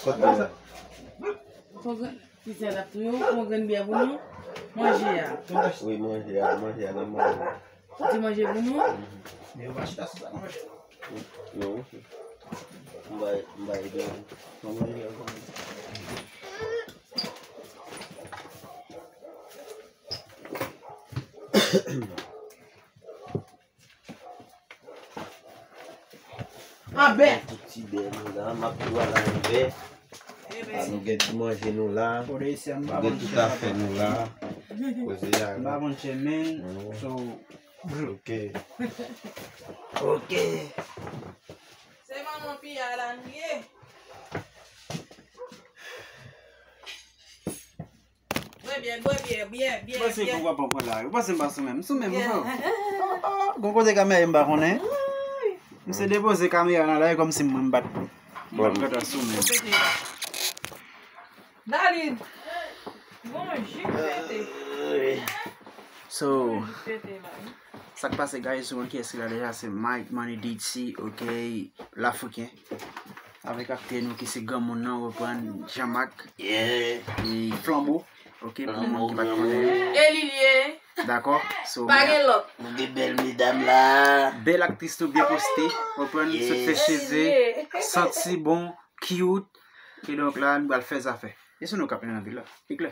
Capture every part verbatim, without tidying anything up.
Kot bagay sa? Fò grann, ti sè l ap touye w, fò grann byè pou nou. Manje a. Wi, manje a, manje a, n ap manje. Ou te manje pou nou? Men yo pa chita sou sa, non, monchè. Non, monchè. M bay, m bay grann. Mwen manje ankò. Anbè. Tout ti bè nou la, m ap tou al anbè. Ebyen. A, nou gen ti manje nou la. Kote isi a, m pa konn chèmen. Nou gen tout afè nou la. Koze a. M pa konn chèmen. So, ok. Ok. Se manman Piya la nou ye. Bwè byè, bwè byè, byè, byè, byè. Ou panse pou papa pran la? Ou panse m pa sou menm? M sou menm, ou fè. Ah, ah, gon kote kamera m pa konnen. M se depoze kamera nan la, e kòmsi mwen m bat. Bon. M gata sou menm. Darline. Bon, jik pete. So, bon, jik pete la. Sa k pase, guys, ou konn kiyès ki la deja, se Mike Money D C, ok, Lafriken. Avèk aktè nou ki se granmoun nan, reprann Jean-Marc, yeah, e Flanbo, ok, pou moun ki pa t konnen. E li l ye. Dakò? So, pa gen lòt. Nou gen bèl medam la. Bèl aktris nou byen poste, reprann, yeah, sot fè cheve, santi bon, cute. Kidonk la, nou pral fè zafè. E sou nou k ap mennen nan vil la. E klè.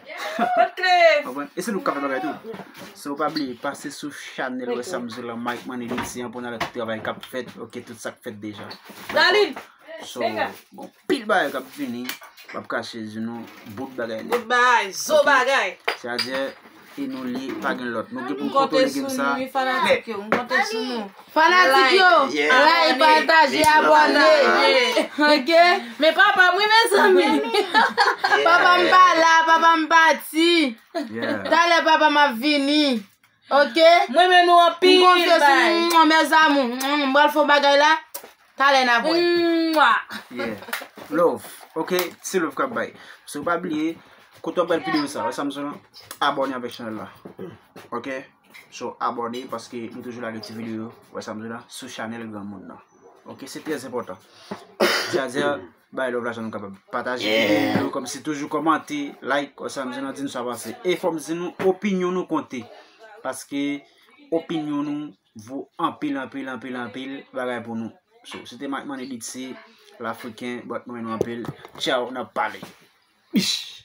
Konprann? E sou nou k ap fè bagay tou. So, pa bliye, pase sou chanèl Wè Sa M Di La, Mike Money D C an pou n al wè tout travay k ap fèt. Ok, tout sa k fèt deja. Darline! So, gon pil bagay k ap vini. M ap kache di nou bout bagay nèt. Bout bagay, zo bagay. Sètadi, e nou li, pa gen lòt. Nou gen pou n kontwole game sa. M konte sou nou, wi, fanatik yo, m konte sou nou. Fanatik yo, like, pataje, abòne. Ok? Men papa m, wi, mezanmi. Papa m pa la, papa m pati. Talè papa m ap vini. Ok? M renmen nou anpil, m konfye sou nou, mes amours. M pral fè yon bagay la. Talè n ap wè. Love. Ok? Se love k ap bay. So, pa bliye, kote w ap gade videyo sa, Wè Sa M Di La, abòne avèk chanèl la. Ok? So, abòne paske nou toujou lage ti videyo, Wè Sa M Di La, sou chanèl granmoun nan. Ok, se trè enpòtan. Sètadi, bay love la jan nou kapab. Pataje videyo yo, kòmsi toujou kòmante, like, Wè Sa M Di La, di nou sa panse. E fò m di nou, opinyon nou konte. Paske opinyon nou vo anpil, anpil, anpil, anpil bagay pou nou. So, se te Mike Money D C, Lafriken, but mwen renmen nou anpil. Tchaw, n ap pale. Ish!